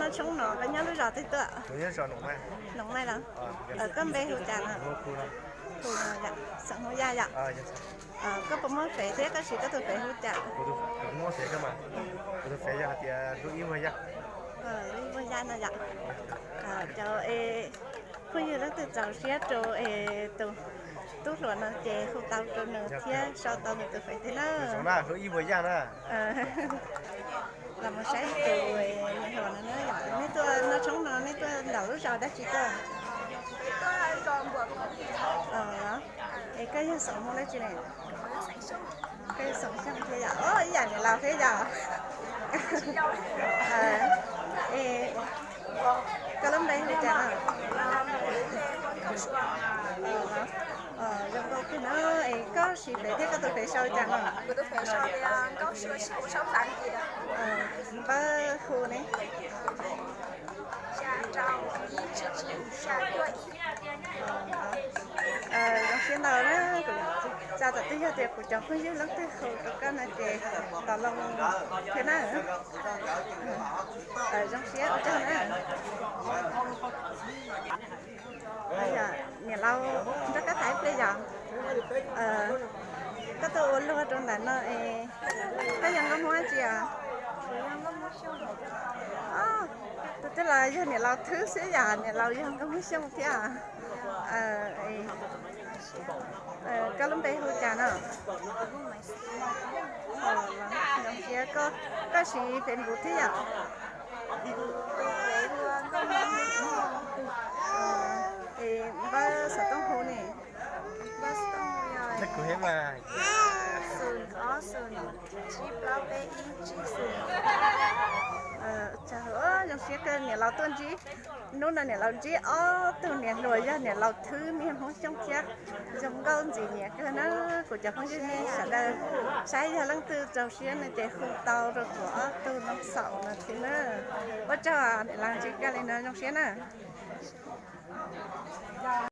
Tshoob no koj nyob lub zos twg tuaj? Noom Maiv los? Koj npe hu cas no? Xeem Hmoob Yaj yom? Koj puas muaj fev thiab koj siv koj tus fev hu cas? Kuv tus fev no yog hais tias hu ib vuag yaj no yom. Cov es phooj ywg leej twg txaus siab rau es tus tub hluas no ces hu tau rau nws thiab sau tau nws tus fev thiab na. Hu ib vuag yaj na. Los mus saib tus niam hluas no na yom. Nej tuaj noj tshoob no nej tuaj ntawm lub zos dab tsi tuaj? Es koj yog xeem Hmoob dab tsi ne? Koj yog xeem Xyooj thiab yom? Ib yam niam laus thiab yom? Es koj lub npe hu cas no? Zoo nkauj kawg no. Es koj siv fev thiab koj tus fev sau cas no? Npawb hu ne. Zoo siab ntau na. Kuv xav tias twb yog tias kuv cov phooj ywg leej twg hu rau koj no ces tos loo thiab na. Zoo siab ua tsaug na. Yog niam laus nrog koj tham ib pliag yom? Koj tuaj ua luag rau ntawm no es koj yog nkauj Hmoob dab tsi os? Tus twg los yog niam laus thwb xwb yom, niam laus yog nkauj Hmoob Xyooj thiab. Koj lub npe hu cas no? Zoo siab, koj siv Facebook thiab yom? Es npawb xov tooj hu ne? Kuv thiab mas. Zoo siab kawg niam laus tuaj ntsib. Hnub no niam laus ntsib ob tug niam hluas yog niam laus thwb niag Hmoob Xyooj thiab. Zoo nkauj ntxim nyiam kawg na. Kuv cov phooj ywg nej sawv daws saib yog leej twg txaus siab no ces hu tau rau kuv ob tug noob xaum no thiab na. Ua tsaug niam laus ntsib koj li no zoo siab na.